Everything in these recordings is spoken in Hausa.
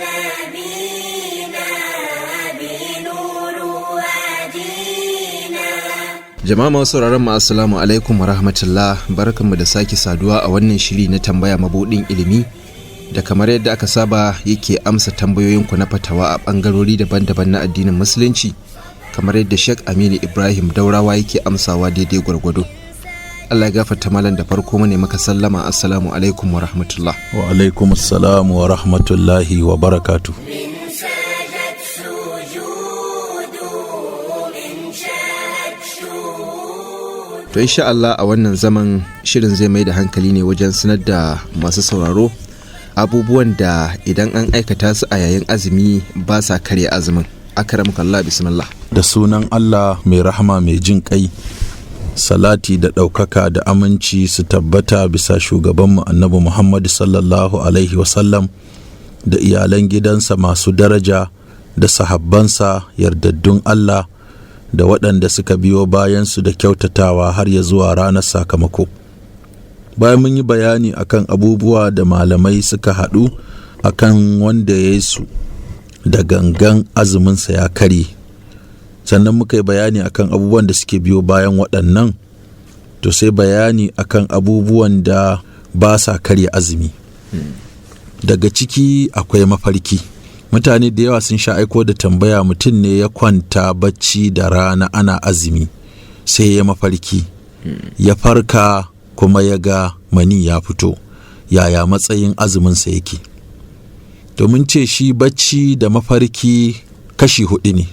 نبينا بنور هدينا. Jama'a masu sauraron mu, assalamu alaikum wa rahmatullah. Barkanmu da sake saduwa a wannan shiri na Tambaya Mabudin Ilimi, da kamar yadda aka saba yake amsa tambayoyinku na fatawa a bangarori daban-daban na addinin Musulunci, kamar yadda Sheikh Aminu Ibrahim Daurawa yake amsawa daidai gwargwado. Allah ya gafarta malam, da farko mu ne maka sallama, assalamu alaikum wa rahmatullah. Wa alaikum assalam wa rahmatullahi wa barakatu. من سجد سجوده، من شهد شهوده. To, insha Allah a wannan zaman shirin zai mai da hankali ne wajen sanar da masu sauraro abubuwan da idan an aikata su a yayin azumi ba sa karya azumin. Akramakallah, bismillah. Da sunan Allah mai rahama mai jin kai, salati da ɗaukaka da aminci su tabbata bisa shugabanmu Annabi Muhammadu sallallahu alaihi wasallam da iyalan gidansa masu daraja da sahabbansa yardaddun Allah da waɗanda suka biyo bayansu da kyautatawa har ya zuwa ranar sakamako. Bayan mun yi bayani akan abubuwa da malamai suka haɗu akan wanda ya yi su da gangan azuminsa ya karye, sannan muka yi bayani akan abubuwan da suke biyo bayan waɗannan, to sai bayani akan abubuwan da ba sa karya azumi. Daga ciki akwai mafarki. Mutane da yawa sun sha aiko da tambaya, mutum ne ya kwanta bacci da rana ana azumi, sai ya mafarki, ya farka kuma ya ga mani ya fito, yaya matsayin azuminsa yake? Domin ce shi bacci da mafarki kashi hudu ne.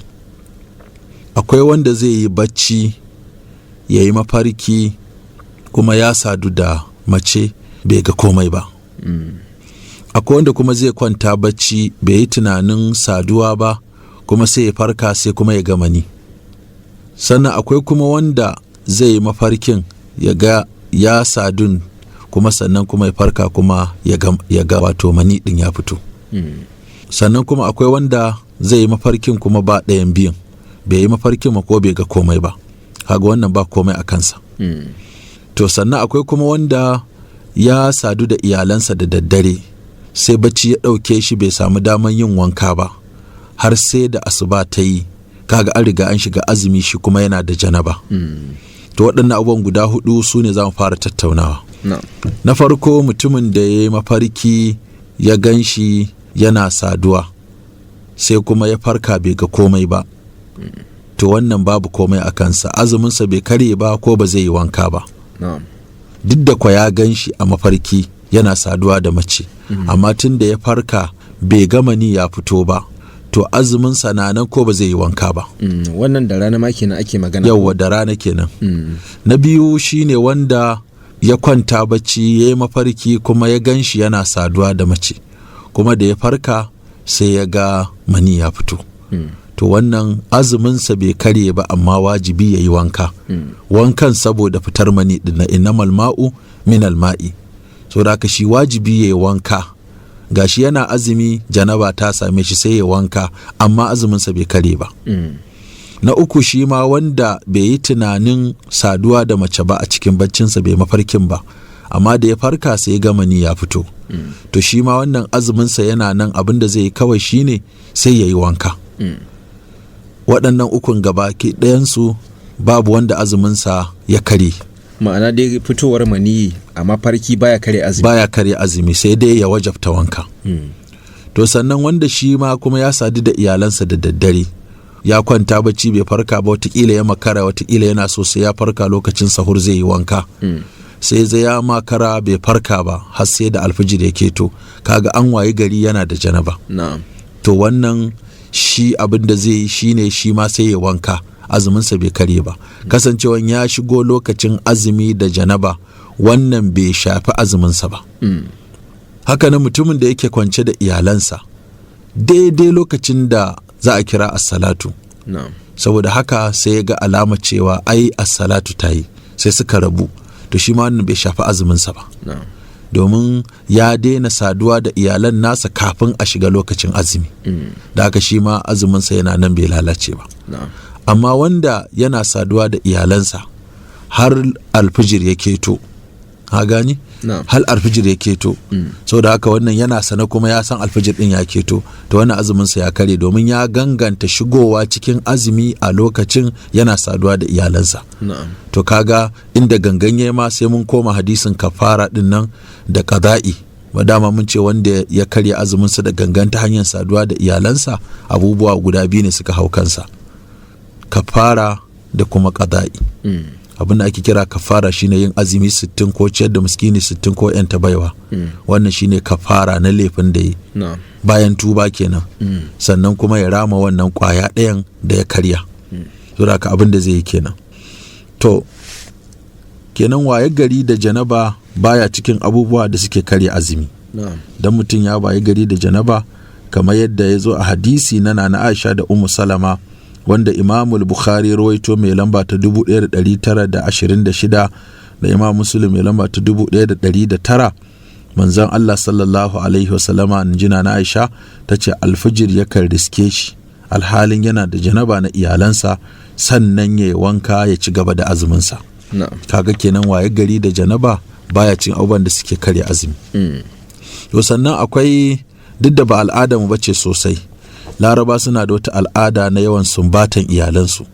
Akwai wanda zai yi bacci ya yi mafarki kuma ya sadu da mace, bai ga komai ba. Akwai wanda kuma zai kwanta bacci bai yi tunanin saduwa ba, kuma sai ya farka sai kuma ya ga mani. Sannan akwai kuma wanda zai yi mafarkin ya ga ya sadun, kuma sannan kuma ya farka kuma ya ga wato mani din ya fito. Sannan kuma akwai wanda zai yi mafarkin kuma ba ɗayan biyun, bai yi mafarkin ma ko bai ga komai ba. Kaga wannan ba komai a kansa. To, sannan akwai kuma wanda ya sadu da iyalansa da daddare, sai bacci ya ɗauke shi, bai samu daman yin wanka ba har sai da asuba ta yi. Kaga an riga an shiga azumi, shi kuma yana da janaba. To, waɗannan abubuwan guda hudu su ne za mu fara tattaunawa. Na farko, mutumin da ya yi mafarki ya gan shi yana saduwa, sai kuma ya farka bai ga komai ba, to wannan babu komai a kansa, azuminsa bai karye ba ko ba zai yi wanka ba. Duk da kwa ya gan shi a mafarki yana saduwa da mace, amma tun da ya farka bai ga mani ya fito ba, to azuminsa na nan ko ba zai yi wanka ba. Wannan da rana ma kenan ake magana. Yauwa, da rana kenan. Na biyu shine wanda ya kwanta bacci ya yi mafarki kuma ya gan shi yana saduwa da mace, kuma da ya farka sai ya ga mani ya fito. To, wannan azuminsa bai karye ba, amma wajibi ya yi wanka. Wankan saboda fitar mani din na innamal ma'u minal ma'i, so da haka shi wajibi ya yi wanka. Gashi yana azumi, janaba ta same shi, sai ya wanka, amma azuminsa bai karye ba. Na uku, shi ma wanda bai yi tunanin saduwa da mace ba a cikin baccinsa, bai mafarkin ba, amma da ya farka sai ya ga mani ya fito. To, shi ma wannan azuminsa yana nan, abin da zai yi kawai shine sai ya yi wanka. Waɗannan ukun gaba ke ɗayansu babu wanda azuminsa ya karye. Ma'ana dai fitowar maniyi a mafarki baya karya azumi. Baya karya azumi, sai dai ya wajabta wanka. To, sannan wanda shi ma kuma ya sadu da iyalansa da daddare, ya kwanta bacci bai farka ba, watakila ya makara, watakila yana so sai ya farka lokacin sahur zai yi wanka, sai zai ya makara bai farka ba har sai da alfijir ya keto. Kaga an wayi gari yana da janaba. To, wannan shi abin da zai yi shine shi ma sai ya wanka, azuminsa bai karye ba. Kasancewan ya shigo lokacin azumi da janaba, wannan bai shafi azuminsa ba. Haka nan mutumin da yake kwance da iyalansa daidai lokacin da za a kira assalatu, saboda haka sai ya ga alama cewa ai assalatu ta yi, sai suka rabu, to shi ma wannan bai shafi azuminsa ba, domin ya daina saduwa da iyalan nasa kafin a shiga lokacin azumi. Da haka shi ma azuminsa yana nan, bai lalace ba. Amma wanda yana saduwa da iyalansa har alfijir ya keto, ha gani. Hal alfijir ya keto. Saboda haka wannan yana sane kuma ya san alfijir din ya keto, to wannan azumin sa ya kare, domin ya ganganta shigowa cikin azumi a lokacin yana saduwa da iyalansa. To kaga inda ganganye ma sai mun koma hadisin kafara din nan da qada'i. Ba dama mun ce wanda ya karya azuminsa da gangan ta hanyar saduwa da iyalansa, abubuwa guda biyu ne suka hau kansa: kafara da kuma qada'i. Abin da ake kira kafara shine yin azumi 60 ko ciyar da miskini 60 ko yanta baiwa. Wannan shine kafara na laifin da yi bayan tuba kenan. Sannan kuma ya rama wannan kwaya ɗayan da ya karya. Saboda haka abin da zai yi kenan. To kenan waye gari da janaba baya cikin abubuwa da suke karya azumi. Dan mutum ya waye gari da janaba, kamar yadda ya zo a hadisi na Nana Aisha da Ummu Salama, wanda Imamul Bukhari rawaito mai lamba ta 1926 da Imam Muslim mai lamba ta 1109, manzon Allah sallallahu alaihi wasallama, jina na Aisha ta ce, alfijir yakan riske shi alhalin yana da janaba na iyalansa, sannan ya yi wanka ya ci gaba da azuminsa. Kaga kenan waye gari da janaba baya cin abubuwan da suke karya azumi. To sannan akwai, duk da ba al'ada mu bace sosai, Laraba suna da wata al'ada na yawan sumbatan iyalansu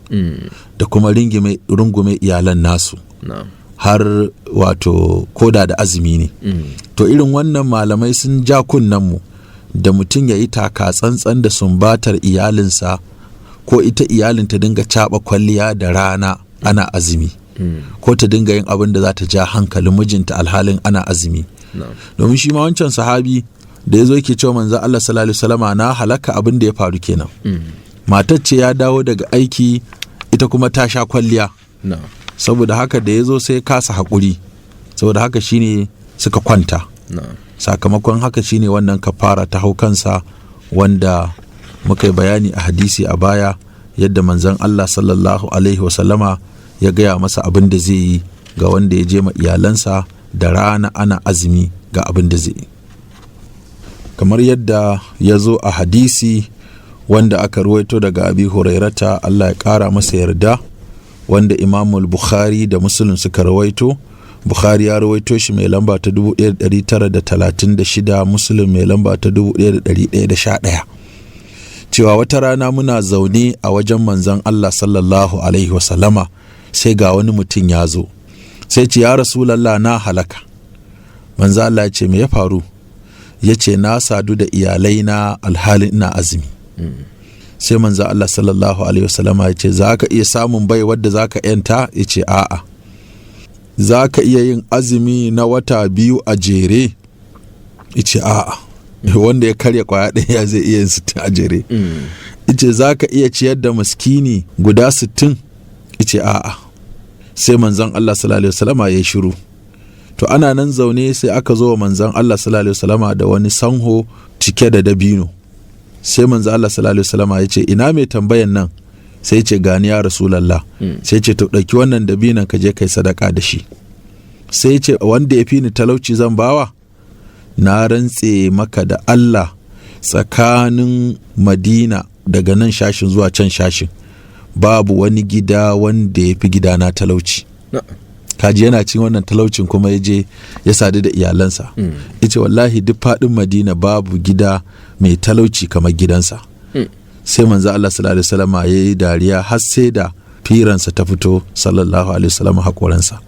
da kuma rungume iyalan nasu har wato koda da azumi ne. To irin wannan malamai sun ja kunnen mu da mutum ya yi taka tsantsan da sumbatar iyalinsa, ko ita iyalin ta dinga caɓa kwalliya da rana ana azumi, ko ta dinga yin abin da za ta ja hankalin mijinta alhalin ana azumi. Domin shi ma wancan sahabi da ya zo yake cewa manzon Allah sallallahu alaihi wasallama na halaka, abin da ya faru kenan. Matar ce ya dawo daga aiki, ita kuma ta sha kwalliya. Saboda haka da ya zo sai kasa haƙuri, saboda haka shine suka kwanta. Sakamakon haka shine wannan kafara ta hau kansa, wanda muka yi bayani a hadisi a baya, yadda manzon Allah sallallahu alaihi wasallama ya gaya masa abin da zai yi ga wanda ya je ma iyalansa da rana ana azumi, ga abin da zai yi. Kamar yadda ya zo a hadisi wanda aka ruwaito daga Abi Hurairata, Allah ya ƙara masa yarda, wanda Imamul Bukhari da Muslim suka rawaito. Bukhari ya rawaito shi mai lamba ta 1936, Muslim mai lamba ta 1111, cewa wata rana muna zaune a wajen manzon Allah sallallahu alaihi wasallama, sai ga wani mutum ya zo, sai ce, "Ya Rasulallah, na halaka." Manzon Allah ya ce, "Me ya faru?" Ya ce, "Na sadu da iyalaina alhalin ina azumi." Sai manzo Allah sallallahu alaihi wasallama ya ce, "Za ka iya samun bai wadda za ka yanta?" Ya ce, "A'a." "Za ka iya yin azumi na wata 2 a jere?" Ya ce, "A'a." Wanda ya karya kwaya ɗaya zai iya yin 60 a jere? Ya ce, "Za ka iya ciyar da miskini guda 60?" Ya ce, "A'a." Sai manzon Allah sallallahu alaihi wasallama ya yi shiru. To ana nan zaune sai aka zo wa manzon Allah sallallahu alaihi wasallama da wani sanho cike da dabino. Sai manzon Allah sallallahu alaihi wasallama ya ce, "Ina mai tambayan nan?" Sai ce, "Gani ya Rasulallah." Sai ce, "To ɗauki wannan dabinon ka je kai sadaka da shi." Sai ce, "Wanda ya fi ni talauci zan bawa? Na rantse maka da Allah, tsakanin Madina daga nan shashin zuwa can shashin babu wani gida wanda ya fi gidana talauci." Kaji yana cin wannan talaucin kuma ya je ya sadu da iyalansa. Yace wallahi duk faɗin Madina babu gida mai talauci kamar gidansa. Sai manzo Allah sallallahu alaihi wasallam ya yi dariya har sai da firansa ta fito sallallahu alaihi wasallam, hakoransa.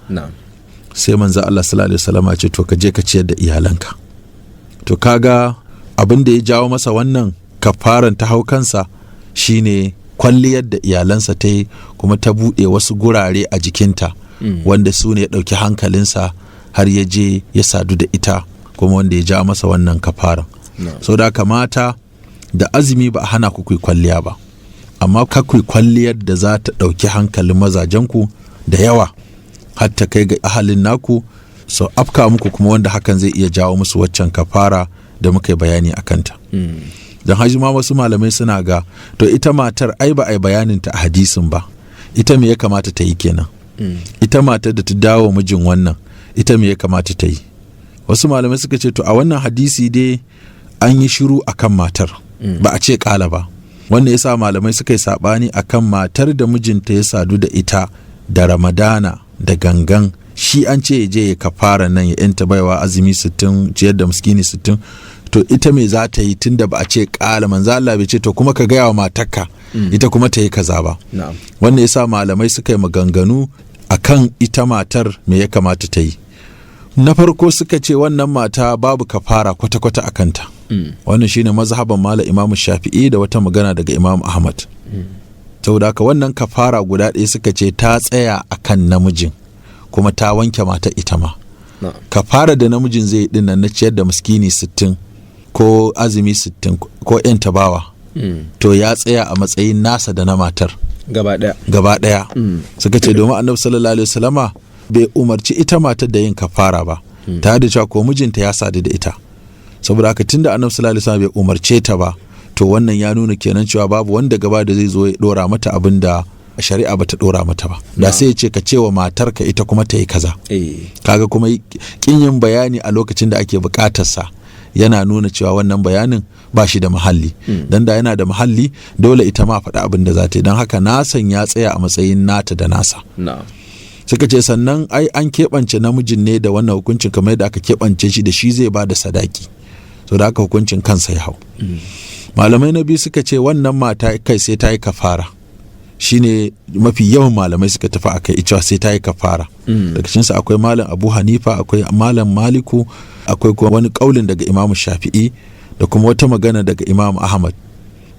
Sai manzo Allah sallallahu alaihi wasallam ya ce, "To ka je ka ciyar da iyalanka." To kaga abin da ya jawo masa wannan kafaran ta hau kansa shine kwalliyar da iyalansa ta yi, kuma ta buɗe wasu gurare a jikinta wanda su ne ya ɗauki hankalinsa har ya je ya sadu da ita, kuma wanda ya ja masa wannan kafaran. So da kamata da azumi ba a hana ku kwalliya ba, amma ka ku kwalliyar da za ta ɗauki hankalin mazajenku da yawa har ta kai ga ahalin naku so afka muku, kuma wanda hakan zai iya jawo musu waccan kafara da muka yi bayani a kanta. Don haji ma wasu malamai suna ga, to ita matar ai ba a yi bayaninta a hadisin ba, ita me ya kamata ta yi kenan? Ita matar da ta dawo mijin wannan, ita me ya kamata ta yi? Wasu malamai suka ce, to a wannan hadisi dai an yi shiru akan matar, ba a ce kala ba. Wannan yasa malamai suka yi sabani akan matar da mijinta ya sadu da ita da Ramadana da gangan. Shi an ce ya je ya kafara nan, ya yanta baiwa, azumi 60, ciyar da miskini 60. To ita me za ta yi, tunda ba a ce kala manzo Allah bai ce to kuma ka gaya wa matarka ita kuma ta yi kaza ba? Wannan yasa malamai suka yi maganganu akan ita matar, me ya kamata ta yi. Na farko suka ce wannan mata babu kafara kwata-kwata a kanta. Wannan shine mazhaban Malam Imamu Shafi'i da wata magana daga Imamu Ahmad. Saboda haka wannan kafara guda ɗaya suka ce ta tsaya akan namijin kuma ta wanke mata ita ma. Kafara da namijin zai yi nan na ciyar da miskini 60 ko azumi 60 ko 'yan tabawa, to ya tsaya a matsayin nasa da na matar gaba ɗaya. Gaba ɗaya. Suka ce domin Annabi sallallahu alaihi wasallama bai umarci ita matar da yin kafara ba, tare da cewa ko mijinta ya sadu da ita. Saboda haka tunda Annabi sallallahu alaihi wasallam bai umarce ta ba, to wannan ya nuna kenan cewa babu wanda gaba da zai zo ya dora mata abin da shari'a bata dora mata ba. Da sai ya ce ka ce wa matarka ita kuma ta yi kaza. Kaga kuma kin yin bayani a lokacin da ake bukatar sa yana nuna cewa wannan bayanin ba shi da muhalli. Dan da yana da muhalli, dole ita ma faɗa abin da za ta yi. Don haka nasan ya tsaya a matsayin nata da nasa. Suka ce sannan ai an keɓance namijin ne da wannan hukuncin, kamar yadda aka keɓance shi da shi zai ba da sadaki, so da haka hukuncin kansa ya hau. Malamai na biyu suka ce wannan mata kai sai ta yi kafara. Shine mafi yawan malamai suka tafi akai, cewa sai ta yi kafara. Daga cikinsu akwai Malam Abu Hanifa, akwai Malam Maliku, akwai kuma wani kaulin daga Imamu Shafi'i da kuma wata magana daga Imam Ahmad.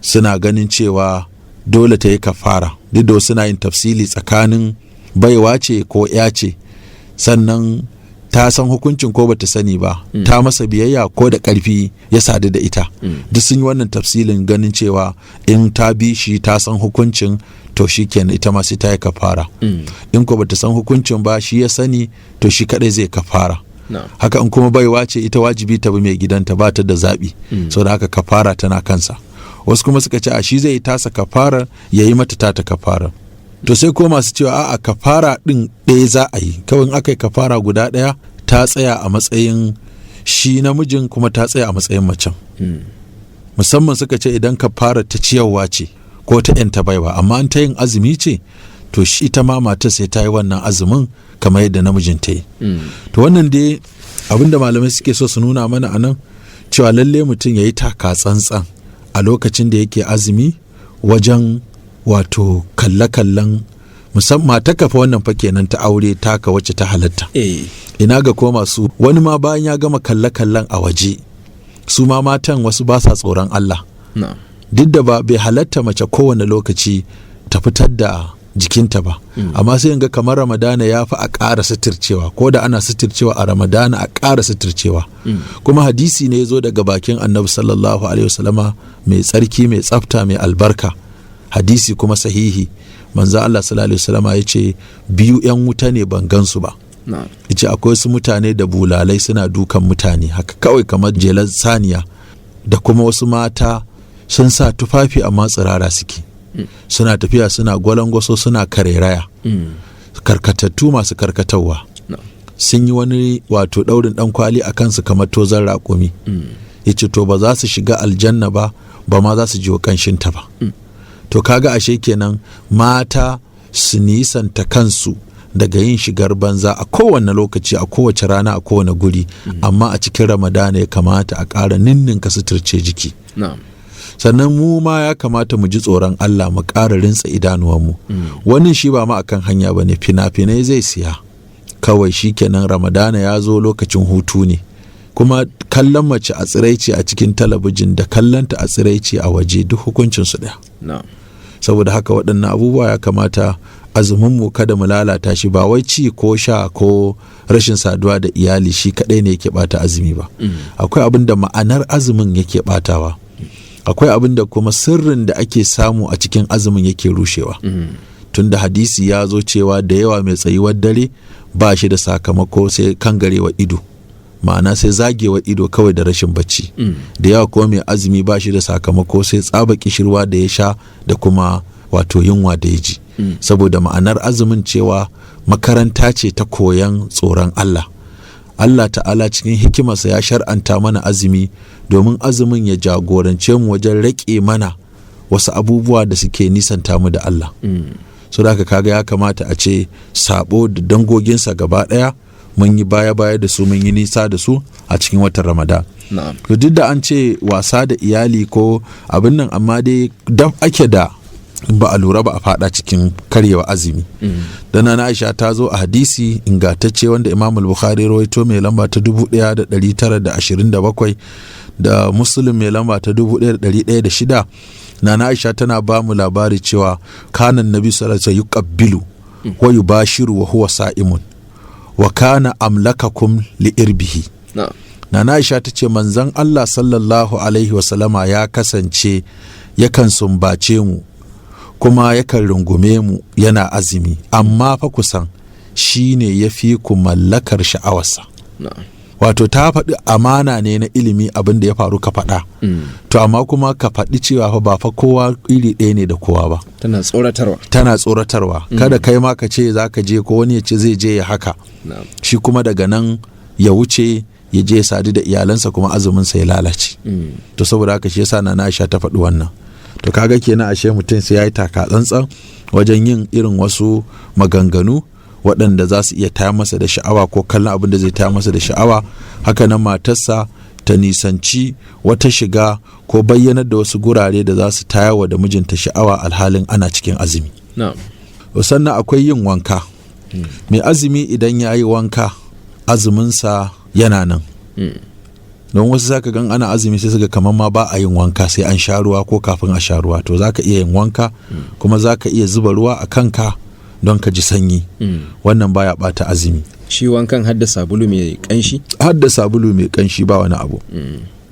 Suna ganin cewa dole ta yi kafara, duk da suna yin tafsili tsakanin baiwa ce ko ya ce, sannan ta san hukuncin ko bata sani ba, ta masa biyayya ko da ƙarfi ya sadu da ita. Duk sun yi wannan tafsilin, ganin cewa in ta bi shi ta san hukuncin, to shi kenan ita ma sai ta yi kafara. In ko bata san hukuncin ba, shi ya sani, to shi kadai zai kafara. Haka in kuma baiwa ce ita, wajibi ta bi mai gidanta, ba ta da zaɓi, saboda haka kafara tana kansa. Wasu kuma suka ce a shi zai yi tasa kafarar, ya yi mata tata kafarar. To sai ko masu cewa a'a, kafara ɗin ɗaya za a yi kawai, in aka yi kafara guda ɗaya ta tsaya a matsayin shi namijin kuma ta tsaya a matsayin macen. Musamman suka ce idan kafara ta ciyarwa ce ko ta yanta baiwa, amma an ta yin azumi ce, to shi ita ma matar sai ta yi wannan azumin kamar yadda namijin ta yi. To wannan dai abinda malamai suke so su nuna mana a nan, cewa lalle mutum ya yi taka tsantsan a lokacin da yake azumi wajen wato kalle-kallen, musamman ta kafa wannan fa kenan ta aure taka wacce ta halatta. Ina ga ko masu wani ma bayan ya gama kalle-kallen a waje, su ma matan wasu ba sa tsoron Allah. Duk da ba bai halatta mace kowane lokaci ta fitar da jikinta ba, amma sai ga kamar Ramadana ya fi a ƙara suturcewa, ko da ana suturcewa a Ramadana, a ƙara suturcewa. Kuma hadisi ne ya zo daga bakin Annabi sallallahu alaihi wasallama mai tsarki, mai tsafta, mai albarka, hadisi kuma sahihi. Manzo Allah sallallahu alaihi wasallama ya ce biyu 'yan wuta ne ban gansu ba. Yace akwai wasu mutane da bulalai suna dukan mutane haka kawai kamar jelar saniya, da kuma wasu mata sun sa tufafi amma tsirara suke, suna tafiya suna gwalangwaso, suna kareraya, karkatattu masu karkatarwa, sun yi wani wato daurin dan kwali a kansu kamar tozon raƙumi. Ya ce to ba za su shiga aljanna ba, ba ma za su ji kanshinta ba. To kaga ashe kenan mata su nisanta kansu daga yin shigar banza a kowane lokaci, a kowace rana, a kowane guri, amma a cikin Ramadana ya kamata a ƙara ninninka suturce jiki. Sannan mu ma ya kamata mu ji tsoron Allah, mu ƙara rintsa idanuwanmu. Wannan shi ba ma akan hanya ba ne, fina-finai zai siya kawai, shi kenan, Ramadana ya zo, lokacin hutu ne. Kuma kallon mace a tsiraici a cikin talabijin da kallonta a tsiraici a waje duk hukuncinsu ɗaya. Saboda haka waɗannan abubuwa ya kamata azuminmu kada mu lalata shi. Ba wai ci ko sha ko rashin saduwa da iyali shi kaɗai ne yake ɓata azumi ba. Akwai abin da ma'anar azumin yake ɓatawa, akwai abin da kuma sirrin da ake samu a cikin azumin yake rushewa. Tunda hadisi ya zo cewa da yawa mai tsayuwar dare ba shi da sakamako sai kangarewa ido, ma'ana sai zagewa ido kawai da rashin bacci. Da yawa kuma mai azumi ba shi da sakamako sai tsaba kishirwa da ya sha da kuma wato yunwa da ya ji. Saboda ma'anar azumin cewa makaranta ce ta koyan tsoron Allah. Allah ta'ala cikin hikimarsa ya shar'anta mana azumi domin azumin ya jagorance mu wajen raƙe mana wasu abubuwa da suke nisanta mu da Allah. So da kaga ya kamata a ce sabo da dangoginsa gaba ɗaya mun yi baya-baya da su, mun yi nisa da su a cikin watan Ramadan. To duk da an ce wasa da iyali ko abin nan, amma dai daf ake da ba a lura ba a fada cikin karyewa azumi. Dan na Aisha ta zo a hadisi ingantacce wanda Imam Bukhari rawaito mai lamba ta 1927 da Muslim mai lamba ta 1106. Nana Aisha tana ba mu labari cewa kanan Nabi sallallahu alaihi wasallam yuqabbilu wa yubashiru wa huwa sa'imun wa kana amlakakum li irbihi. Nana Aisha ta ce manzon Allah sallallahu alaihi wasallama ya kasance yakan sumbace mu kuma yakan rungume mu yana azumi, amma fa kusan shi ne ya fi ku mallakar sha'awarsa. Wato ta faɗi amana ne na ilimi abin da ya faru ka faɗa. To amma kuma ka faɗi cewa fa ba fa kowa iri ɗaya ne da kowa ba. Tana tsoratarwa. Tana tsoratarwa. Kada kai ma ka ce za ka je ko wani ya ce zai je ya haka. Shi kuma daga nan ya wuce ya je ya sadu da iyalansa kuma azuminsa ya lalace. To saboda haka shi yasa Nana Aisha ta faɗi wannan. To kaga kenan ashe mutum sai ya yi taka tsantsan wajen yin irin wasu maganganu waɗanda za su iya taya masa da sha'awa ko kallon abin da zai taya masa da sha'awa. Hakanan matarsa ta nisanci wata shiga ko bayyanar da wasu gurare da za su taya wa da mijinta sha'awa alhalin ana cikin azumi. Sannan akwai yin wanka. Mai azumi idan ya yi wanka azuminsa yana nan. Don wasu zaka gan ana azumi sai suga kamar ma ba a yin wanka sai an sha ruwa ko kafin a sha ruwa. To zaka iya yin wanka kuma zaka iya zuba ruwa a kanka don ka ji sanyi. Wannan baya bata azumi. Shi wankan hadda sabulu mai kanshi? Hadda sabulu mai kanshi ba wani abu.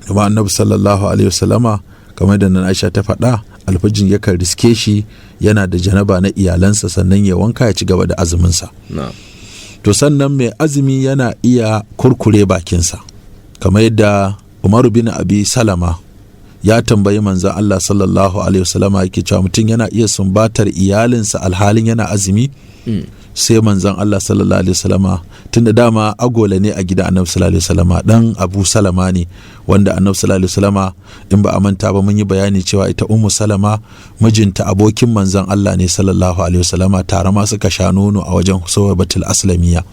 Kuma Annabi sallallahu alaihi wasallama kamar da nan Aisha ta faɗa, alfajin yakan riske shi yana da janaba na iyalansa sannan ya wanka ya ci gaba da azuminsa. To sannan mai azumi yana iya kurkure bakinsa, kamar yadda Umaru bin Abi Salama ya tambayi manzon Allah sallallahu alaihi wasallama yake cewa mutum yana iya sumbatar iyalinsa alhalin yana azumi. Sai manzon Allah sallallahu alaihi wasallama, tunda dama agola ne a gidan Annabi sallallahu alaihi wasallama, dan Abu Salama ne, wanda Annabi sallallahu alaihi wasallama in ba a manta ba mun yi bayani cewa ita Ummu Salama mijinta abokin manzon Allah ne sallallahu alaihi wasallama, tare ma suka sha nono a wajen Suwaibatul Aslamiya.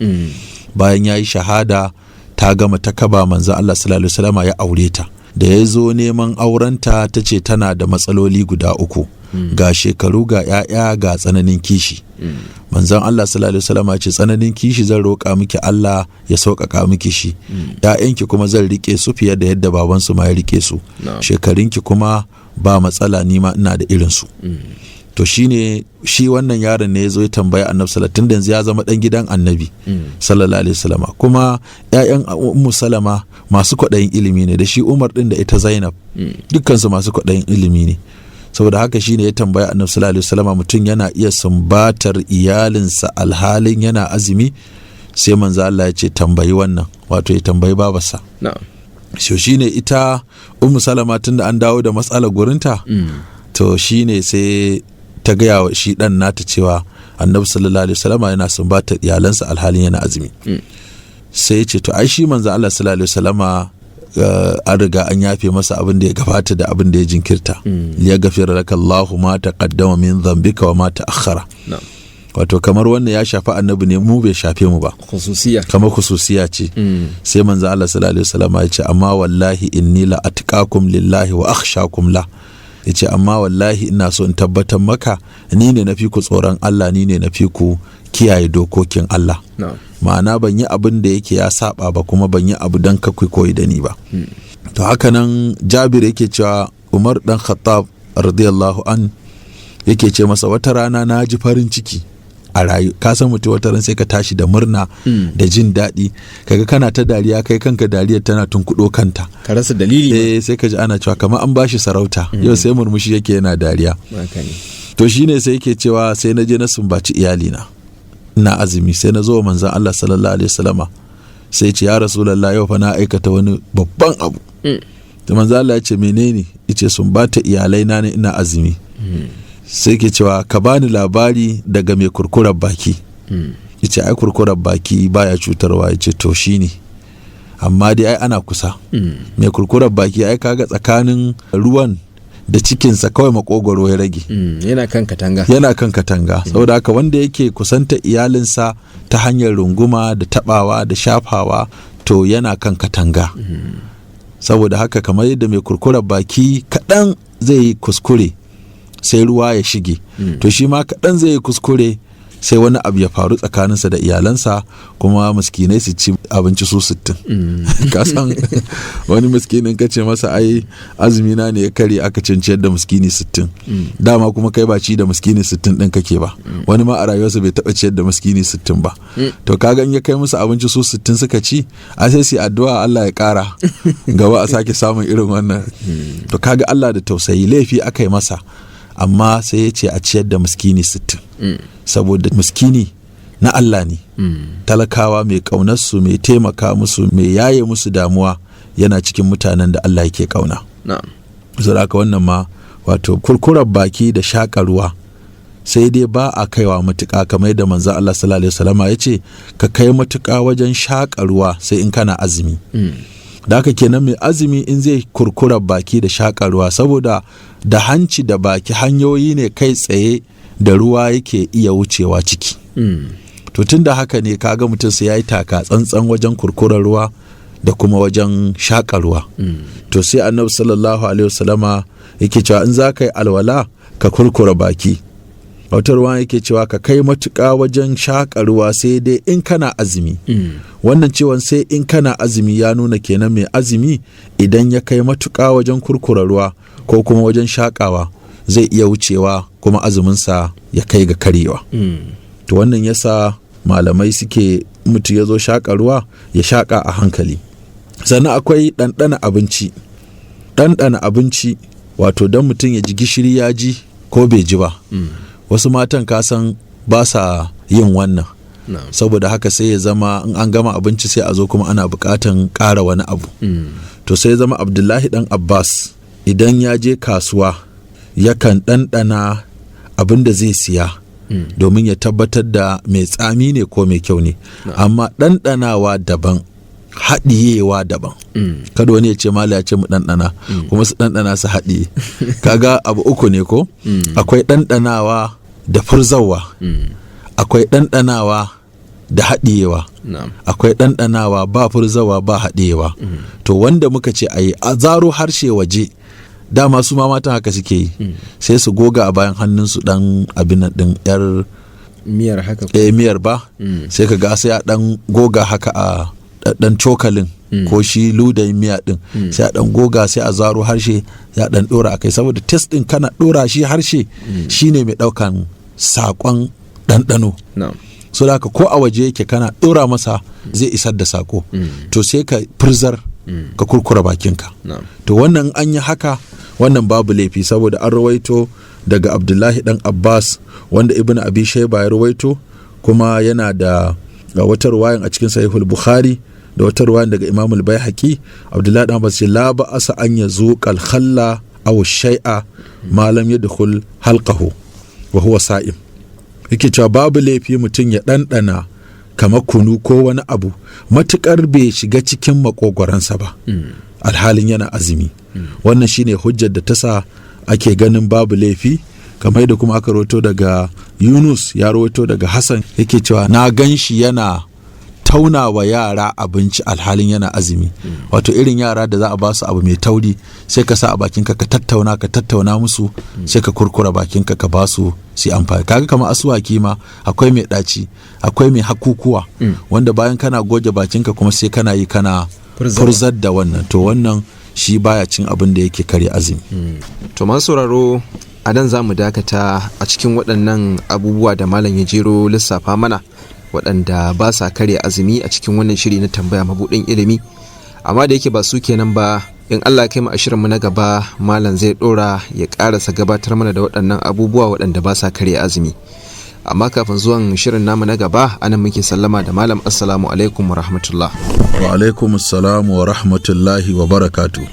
Bayan ya yi shahada ta gama ta kaba, manzon Allah sallallahu alaihi wasallama ya aure ta. Da ya zo neman aurenta ta ce tana da matsaloli guda uku, ga shekaru, ga 'ya'ya, ga tsananin kishi. Manzon Allah sallallahu alaihi wasallam ce tsananin kishi zan roƙa miki Allah ya sauƙaƙa miki shi, 'ya'yanki kuma zan rike su fiye da yadda babansu ma ya rike su, shekarunki kuma ba matsala, ni ma ina da irin su. To shine shi wannan yaron ne ya zo ya tambaya Annabi sallallahu alaihi wasallam, ya zama dan gidan Annabi sallallahu alaihi wasallam, kuma ƴaƴan Ummu Salama masu kwaɗayin ilimi ne, da shi Umar din da ita Zainab, dukkan su masu kwaɗayin ilimi ne. Saboda haka shine ya tambaya Annabi sallallahu alaihi wasallam mutum yana iya sumbatar iyalinsa alhalin yana azumi. Sai manzo Allah ya ce tambayi wannan, wato ya tambayi babarsa. So shine ita Ummu Salama tunda an dawo da matsalar gurinta, to shine sai ta gaya wa shi dan nata cewa Annabi sallallahu alaihi wasallam yana sumbatar iyalansa alhalin yana azumi. Sai ya ce to ai shi manzo Allah sallallahu alaihi wasallama an riga an yafe masa abin da ya gabata da abin da ya jinkirta. Ya gafira laka Allahu ma taqaddama min dhanbika wa ma ta'akhkhara. Wato kamar wannan ya shafi Annabi ne, mu bai shafe mu ba. Khususiya. Kamar khususiya ce. Sai manzo Allah sallallahu alaihi wasallama ya ce amma wallahi inni la atqakum lillahi wa akhshakum la. Ya ce amma wallahi ina so in tabbatar maka ni ne na fi ku tsoron Allah, ni ne na fi ku kiyaye dokokin Allah. Ma'ana ban yi abin da yake ya saba ba, kuma ban yi abu don ka koyi da ni ba. To haka nan Jabir yake cewa Umar dan Khattab radiyallahu an yake ce masa wata rana na ji farin ciki a rayu, ka san mutum wata ran sai ka tashi da murna da jin daɗi, kaga kana ta dariya, kai kanka dariyar tana tunkuɗo kanta, ka rasa dalili. Eh, sai ka ji ana cewa kamar an bashi sarauta yau, sai murmushi yake yana dariya. To shine sai yake cewa sai na je na sumbaci iyalina ina azumi, sai na zo wa manzon Allah sallallahu alaihi wasallama, sai ce ya Rasulullah, yau fa na aikata wani babban abu. To manzon Allah ya ce menene? Yace sumbata iyalai na ne ina azumi. Sai ke cewa ka bani labari daga mai kurkurar baki. Yace ai kurkurar baki baya cutarwa. Yace to shine, amma dai ai ana kusa mai kurkurar baki, ai kaga tsakanin ruwan da cikinsa kawai makogwaro ya rage. Yana kan katanga. Yana kan katanga. Saboda haka wanda yake kusanta iyalinsa ta hanyar runguma da tabawa da shafawa, to yana kan katanga. Saboda haka kamar yadda mai kurkurar baki kaɗan zai yi kuskure sai ruwa ya shige, to shi ma kaɗan zai yi kuskure sai wani abu ya faru tsakaninsa da iyalansa, kuma miskinai su ci abinci su 60. Ka san wani miskinin ka ce masa ai azumi na ne ya kare aka cinciyar da miskini 60, dama kuma kai ba ci da miskini 60 din kake ba, wani ma a rayuwarsa bai taba ciyar da miskini 60 ba. To kaga in ya kai musu abinci su 60 suka ci, ai sai su addu'a Allah ya kara gaba a sake samun irin wannan. To kaga Allah da tausayi, laifi aka yi masa amma sai ya ce a ciyar da miskini 60, saboda miskini na Allah ne. Talakawa mai ƙaunarsu, mai taimaka musu, mai yaye musu damuwa, yana cikin mutanen da Allah yake ƙauna. Saboda haka wannan ma wato kurkurar baki da shaƙa ruwa, sai dai ba a kaiwa matuƙa, kamar yadda manzo Allah sallallahu alaihi wasallama ya ce ka kai matuƙa wajen shaƙa ruwa sai in kana azumi. Da haka kenan mai azumi in zai kurkura baki da shaƙa ruwa, saboda da hanci da baki hanyoyi ne kai tsaye da ruwa yake iya wucewa ciki. To tun da haka ne kaga mutum sai ya yi taka tsantsan wajen kurkurar ruwa da kuma wajen shaƙa ruwa. To sai Annabi sallallahu alaihi wasallama yake cewa in za ka yi alwala ka kurkura baki. Wata ruwa yake cewa ka kai matuƙa wajen shaƙa ruwa sai dai in kana azumi. Wannan ciwon sai in kana azumi ya nuna kenan mai azumi idan ya kai matuƙa wajen kurkura ruwa ko kuma wajen shaƙawa, zai iya wucewa kuma azuminsa ya kai ga karyewa. To wannan yasa malamai suke mutu ya zo shaƙa ruwa ya shaƙa a hankali. Sannan akwai ɗanɗana abinci. Ɗanɗana abinci wato don mutum ya ji gishiri ya ji ko bai ji ba. Wasu matan kasan ba sa yin wannan. Saboda haka sai ya zama in an gama abinci sai a zo kuma ana buƙatan ƙara wani abu. To sai ya zama Abdullahi ɗan Abbas idan ya je kasuwa yakan ɗanɗana abin da zai siya domin ya tabbatar da mai tsami ne ko mai kyau ne. Amma ɗanɗanawa daban, haɗiyewa daban. Kada wani ya ce mala ya ce mu ɗanɗana, kuma su ɗanɗana su haɗiye. Kaga abu uku ne ko? Akwai ɗanɗanawa da furzawa, akwai ɗanɗanawa da haɗiyewa, akwai ɗanɗanawa ba furzawa ba haɗiyewa. To wanda muka ce a yi a zaro harshe waje, dama su ma matan haka suke yi, sai su goga a bayan hannunsu ɗan abin nan ɗin yar miyar haka. Eh, miyar ba. Sai ka ga sai a ɗan goga haka a ɗan cokalin ko shi ludayin miya ɗin, sai a ɗan goga, sai a zaro harshe, sai a ɗan ɗora a kai, saboda taste ɗin kana ɗora shi harshe shine mai ɗaukan saƙon ɗanɗano. So da haka ko a waje yake kana ɗora masa zai isar da saƙo. To sai ka furzar, ka kurkura bakinka. To wannan an yi haka, wannan babu laifi, saboda an rawaito daga Abdullahi dan Abbas, wanda Ibn Abi Shaiba ya rawaito, kuma yana da ga wata ruwayan a cikin Sahihul Bukhari da wata ruwayan daga Imam al-Baihaqi, Abdullahi dan Abbas ce la ba'asa an yazuqa al-khalla aw shay'a ma lam yadkhul halqahu wa huwa sa'im. Yake cewa babu laifi mutum ya ɗanɗana kamar kunu ko wani abu matuƙar bai shiga cikin makogwaransa ba alhalin yana azumi. Wannan shine hujjar da ta sa ake ganin babu laifi, kamar yadda kuma aka rawaito daga Yunus, ya rawaito daga Hassan, yake cewa na gan shi yana tauna wa yara abinci alhalin yana azumi. Wato irin yara da za a ba su abu mai tauri, sai ka sa a bakinka ka tattauna, ka tattauna musu, sai ka kurkura bakinka ka ba su su amfani. Kaga kamar asuwaki ma akwai mai ɗaci, akwai mai hakukuwa, wanda bayan kana goge bakinka kuma sai kana yi kana furzar da wannan. To wannan shi baya cin abin da yake karya azumi. To masu sauraro, a nan za mu dakata a cikin waɗannan abubuwa da malam ya jero lissafa mana waɗanda ba sa karya azumi a cikin wannan shiri na Tambaya Mabuɗin Ilimi. Amma da yake ba su kenan ba, in Allah kai mu a shirinmu na gaba malam zai ɗora ya ƙarasa gabatar mana da waɗannan abubuwa waɗanda ba sa karya azumi. Amma kafin zuwan shirin namu na gaba, anan muke sallama da malam. Assalamu alaikum wa rahmatullah. Wa alaikum assalamu wa rahmatullahi wa barakatuh.